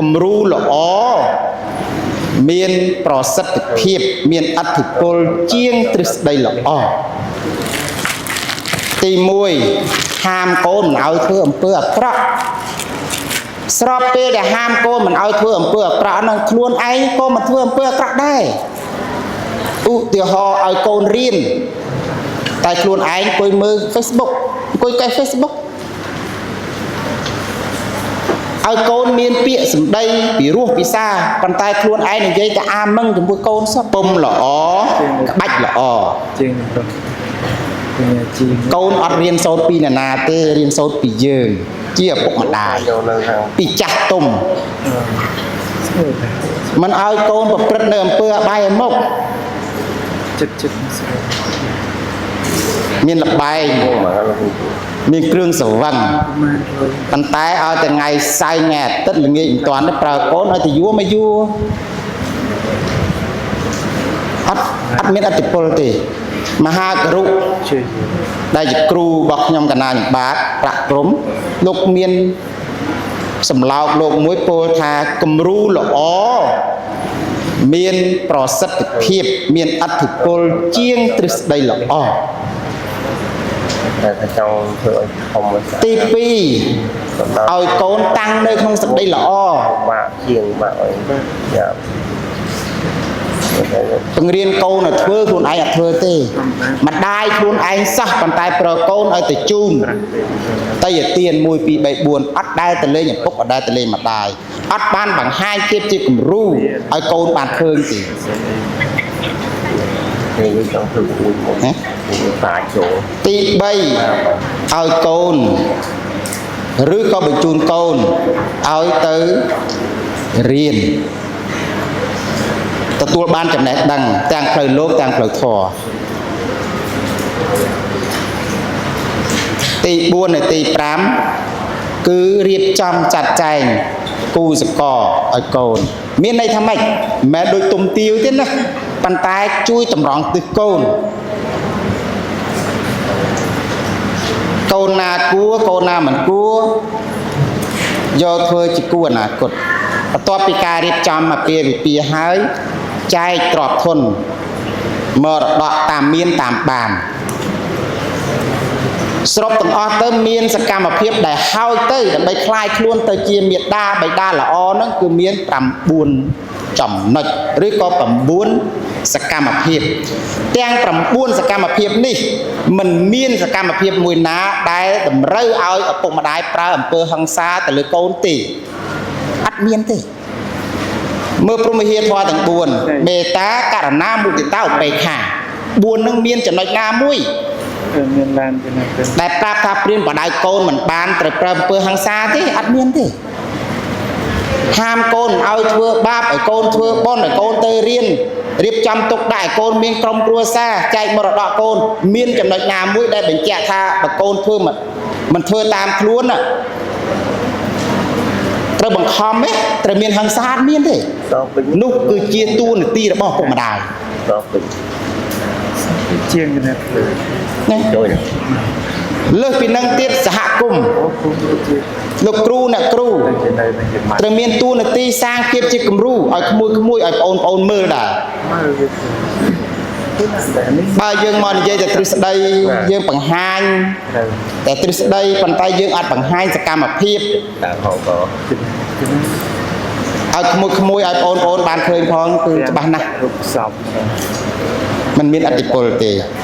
គំរូល្អមានប្រសិទ្ធភាពមានអធិពលជាងទ្រឹស្ដីល្អទី1ហាមកូនមិនឲ្យធ្វើអំពើអាក្រក់ស្របពេលដែលហាមកូនមិនឲ្យធ្វើអំពើអាក្រក់ហ្នឹងខ្លួនឯងក៏មិនធ្វើអំពើអាក្រក់ដែរឧទាហរណ៍ឲ្យកូនរៀនតែខ្លួនឯងអង្គុយមើល Facebook អង្គុយកេះ Facebook ឲ្យកូនមានពាក្យសម្ដីពីរោះពិសាប៉ុន្តែខ្លួនឯងនិយាយតែអាមឹងជាមួយកូនសោះពុំល្អក្បាច់ល្អ ជាងទៅជាជាង កូនអត់រៀនសូត្រពីនរណាទេរៀនសូត្រពីយើង ជាឪពុកម្ដាយ យកនៅខាង ពីចាស់ទុំ ស្រួលដែរ មិនឲ្យកូនប្រព្រឹត្តនៅអំពើអបាយមុខ ចិត្តចិត្តស្រួល មានលបែង មកលោក មានគ្រឿងស្រវឹង ប្រហែលរយ ប៉ុន្តែឲ្យតែថ្ងៃសៅរ៍ថ្ងៃអាទិត្យល្ងាចមិនទាន់ទេប្រើកូនឲ្យទៅយួរមកយួរអត់អត់មានអតិពលទេមហាករុ ជួយ ដែលជាគ្រូរបស់ខ្ញុំកណាញបាទប្រាក់ព្រំលោកមានសម្លោកលោកមួយពោលថាគំរូល្អមានប្រសិទ្ធភាពមានអធិពលជាងទ្រឹស្ដីល្អ តែថាចង់ធ្វើឲ្យធំឲ្យស្អាត ទី2ឲ្យកូនតាំងនៅក្នុងសេចក្តីល្អ បាក់ជាងបាក់អីយ៉ា បង្រៀនកូនឲ្យធ្វើខ្លួនឯងអត់ធ្វើទេម្ដាយខ្លួនឯងសោះប៉ុន្តែប្រកូនឲ្យទៅជូនតយទាន1 2 3 4អត់ដែលទៅលេងឪពុកអត់ដែលទៅលេងម្ដាយអត់បានបង្ហាញភាពជាគំរូឲ្យកូនបានឃើញទេ គេចង់ធ្វើអួយមក ណា សាចូល ទី3ឲ្យកូនឬក៏បញ្ជូនកូនឲ្យទៅរៀនទទួលបានចំណេះដឹងទាំងផ្លូវលោកទាំងផ្លូវធម៌ទី4និងទី5គឺរៀបចំចាត់ចែងគូសកលឲ្យកូន មានន័យថាម៉េចមិនមែនដូចទុំទាវទេណាប៉ុន្តែជួយតម្រង់ទិសកូន កូនណាគួរកូនណាមិនគួរយកធ្វើជាគូអនាគតបន្ទាប់ពីការរៀបចំអាពាហ៍ពិពាហ៍ហើយចែកទ្រព្យធនមរតកតាមមានតាមបានសរុបទាំងអស់ទៅមានសកម្មភាពដែលហើយទៅដើម្បីคลายខ្លួនទៅជាមេដាបៃតាល្អហ្នឹងគឺមាន9ចំណុចឬក៏9សកម្មភាព ទាំង9សកម្មភាពនេះមិនមានសកម្មភាពមួយណាដែលតម្រូវឲ្យឪពុកម្ដាយប្រើអំពើហិង្សាទៅលើកូនទេអត់មានទេមើលព្រហ្មវិហារធម៌ទាំង4មេត្តាករុណាមុទិតាឧបេក្ខា4នឹងមានចំណុចណាមួយ មានឡានទៅណាទៅ ដែលប្រាប់ថាព្រានបដៅកូនមិនបានត្រូវប្រើអំពើហិង្សាទេអត់មានទេហាមកូនមិនឲ្យធ្វើបាបឲ្យកូនធ្វើបុណ្យឲ្យកូនទៅរៀនរៀបចំទុកដាក់ឲ្យកូនមានក្រុមគ្រួសារចែកមរតកកូនមានចំណុចណាមួយដែលបញ្ជាក់ថាបើកូនធ្វើមិនមិនធ្វើតាមខ្លួនน่ะត្រូវបង្ខំទេត្រូវមានហិង្សាអត់មានទេ តពេញ នោះគឺជាតួនាទីរបស់ឪពុកម្ដាយ តពេញ ជាងណាទៅ ណា ចូល លើសពីនឹងទៀតសហគមន៍ អូគូជា លោកគ្រូអ្នកគ្រូ ទៅនៅនឹងជាម៉ា ត្រូវមានតួនាទីសាងភាពជាគំរូឲ្យក្មួយក្មួយឲ្យប្អូនប្អូនមើលដែរ មើលវាទៅតែនេះ បើយើងមកនិយាយតែទ្រឹស្ដីយើងបង្ហាញ ត្រូវ តែទ្រឹស្ដីប៉ុន្តែយើងអត់បង្ហាញសកម្មភាព តាមហងក៏ ឲ្យក្មួយក្មួយឲ្យប្អូនប្អូនបានឃើញផងគឺច្បាស់ណាស់ រូបសព มันមានអតិពលទេ